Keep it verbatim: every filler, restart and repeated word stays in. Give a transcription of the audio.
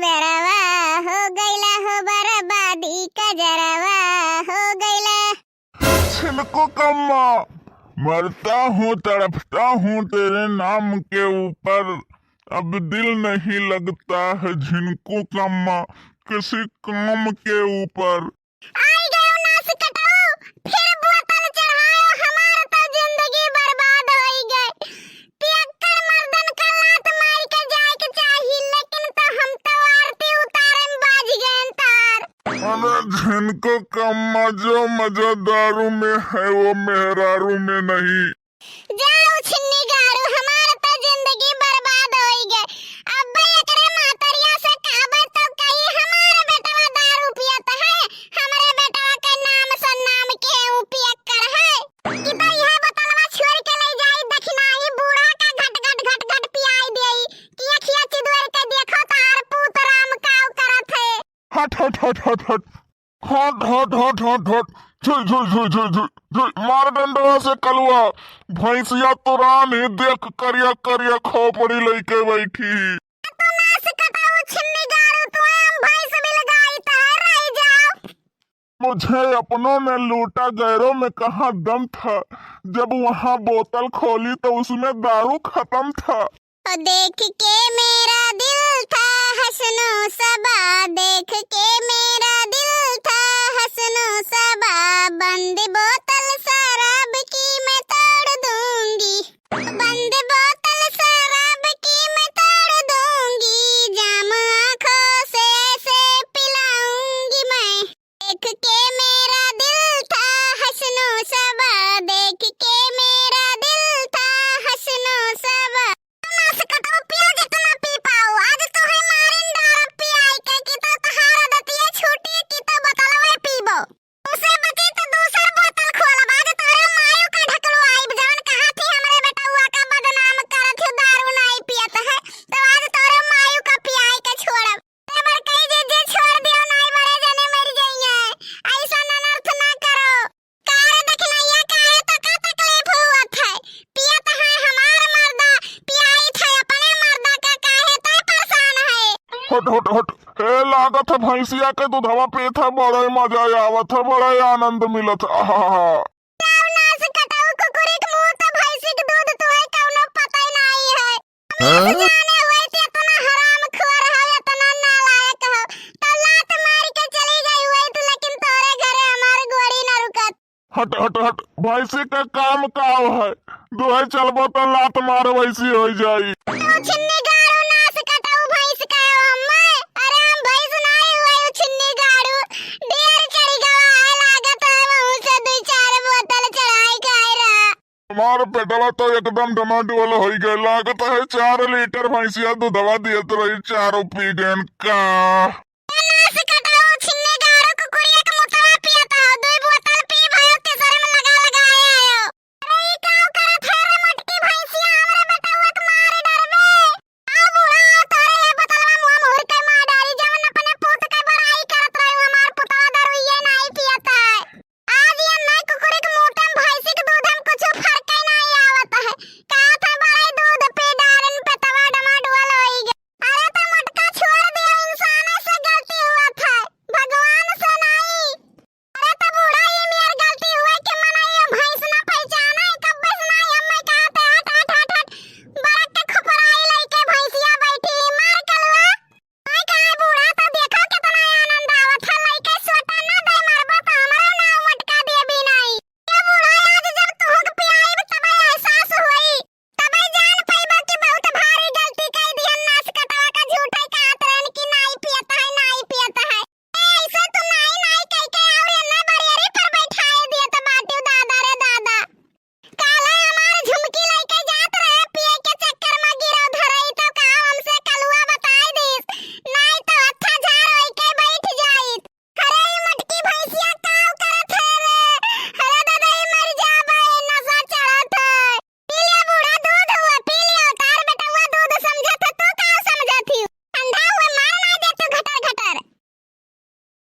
बेरवा हो गइला हो बर्बादी का जरवा हो गइला। छिनको कम्मा, मरता हूँ, तड़पता हूँ तेरे नाम के ऊपर, अब दिल नहीं लगता है झिनको कम्मा किसी काम के ऊपर। आई गयो नास कटाऊ, फिर बोतल चढ़ायो, हमार तो जिंदगी बर्बाद होई गए। पियक्कड़ मर्दन का लात मार के जाए के चाही, लेकिन तो हम तो आरती उतारे में बाज गए तार। अरे झिनको कम्मा, जो मजा दारू में है वो मेहरारू में नहीं। जा उछिन्नी गारू, हमार तो जिंदगी बर्बाद होई गए। अब एकरे मातरिया से कहबे तो कही हमार बेटवा दारू पियत है, हमरे बेटवा के नाम से नाम के ऊ पियक्कड़ है। कि तो यह बोतलवा छोड़ के ले जाई, दखिनाई बूढ़ा का घट घट घट घट पियाई देई। कि अखिया चिदुर के देखो तार पूत राम काव करत है। हट, हट, हट, हट, हट। हट, हट, हट, हट, हट। झुल, झुल, झुल, झुल, झुल, झुल। मार डंडवा से कलुआ। भैंसिया तुरान ही देख करिया करिया खोपड़ी लइके बैठी ही। तू नास कटाऊ छिन्नी गारू, तू हम भैंस बिलगाई तहर रह जाओ। मुझे अपनों ने लूटा, गैरों में कहाँ दम था। जब वहाँ बोतल खोली तो उसमें दारू खत्म था। ओ देख के मेरा दिल था हसनो सबा, देख के मेरा दिल था हसनो सबा, बंद बोतल शराब की मैं तोड़ दूंगी, बंद बोतल शराब की मैं तोड़ दूंगी, जाम आंखों से ऐसे पिलाऊंगी मैं। देख के मेरा दिल था हसनो सबा, देख के मेरा दिल था हसनो सबा। नास कटाऊ, पियो जितना पी पाओ, आज तोहे मारिन डारब पियाई के, कि तो तहार आदतिये छूटी, कि तो बोतलवे पीबो। उसे बची तो दूसर बोतल खोलब, आज तोरे मायू का ढकलू आइब, जवन कहा थी हमरे बेटउआ का बदनाम करत हो, दारू नाई पियत है, तो आज तोरे मायू का पियाई के छोड़ब। ए बड़कई जीजी, छोड़ दियो, नाई बड़े जने मर जइहें। ऐसा अनर्थ ना करो। का रे दखिनैया, काहे तो का तकलीफ हुअत है? पियत है हमार मर्दा, पियाइत है अपने मर्दा का, काहे तै परेशान है? हट, हट, हट। ए, लागत है भैंसिया के दूधवा पीत है, बड़े मजा आवत है, बड़े आनंद मिलत है। आहा। जाओ नास कटाऊ कुकुरी के मुंह, तो भैंसी के दूध तुहे कौनो पता ही नहीं है। हाँ? जाने हुए थे इतना हरामखोर हो, इतना नालायक हो, तो लात मार के चली गई हुई थी, लेकिन तोरे घरे हमार गोड़ी ना रुकत। हट, हट, हट, भैंसी का काम का है? दुहे चलबो तो लात मार वैसी हो जाई। तू छिन्नी गारू नास कटाऊ भैंस का हो अम्मा। अरे हम भैंस ना हुए, छिन्नी गारू। डेर चढ़ी गवा है, लागत है वहू से दुई चार बोतल चढ़ाई खाए रहा। हमार पेटवा तो एकदम डमाडोल होई गए, लागत है चार लीटर भैंसिया दूधवा दियत रही, चारों पी गएन का।